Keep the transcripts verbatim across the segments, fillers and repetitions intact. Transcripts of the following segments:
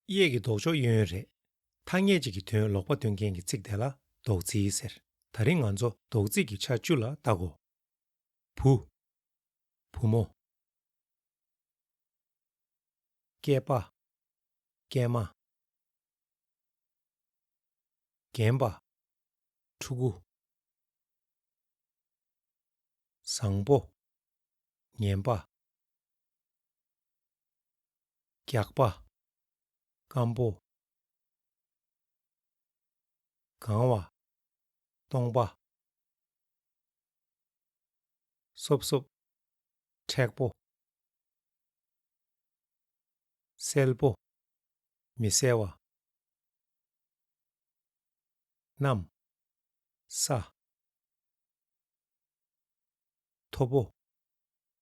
གཡས་ཀྱི་ལྡོག་ཕྱོགས་གཡས་གཡོན་རེད། ཐ་སྙད་ཅིག་གི་དོན་ལོག་པ་སྟོན་མཁན་གྱི་ཚིག་དེ་ལ་ལྡོག་ཚིག་ཟེར། ད་རིང་ང་ཚོ་ལྡོག་ཚིག་གི་ཆ་བཅུ་ལ་ལྟ་གོ། བུ། བུ་མོ། སྐྱེས་པ། སྐྱེས་མ། རྒན་པ། ཕྲུ་གུ། བཟང་པོ། ངན་པ། རྒྱགས་པ། སྐམ་པོ། གང་བ། སྟོང་པ། སོབ་སོབ། མཁྲེགས་པོ། གསལ་པོ། མི་གསལ་བ། གནམ། ས། མཐོ་པོ།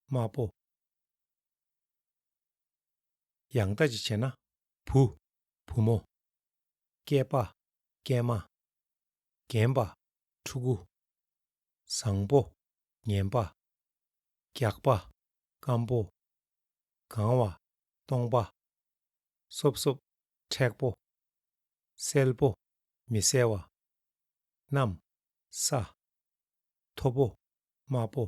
དམའ་པོ། ཡང་ལྟ་ཅིག་བྱས་ན། བུ། བུ་མོ། སྐྱེས་པ། སྐྱེས་མ། རྒན་པ། ཕྲུ་གུ། བཟང་པོ། ངན་པ། རྒྱགས་པ། སྐམ་པོ། གང་བ། སྟོང་པ། སོབ་སོབ། མཁྲེགས་པོ། གསལ་པོ། མི་གསལ་བ། གནམ། ས། མཐོ་པོ། དམའ་པོ།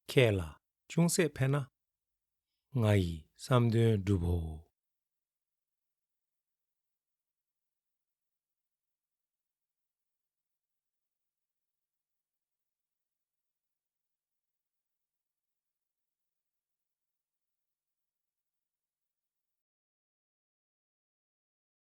ཁྱེད་ལ་ཅུང་ཟད་ཕན་ན། ང་ཡི་བསམ་དོན་འགྲུབ་བོ།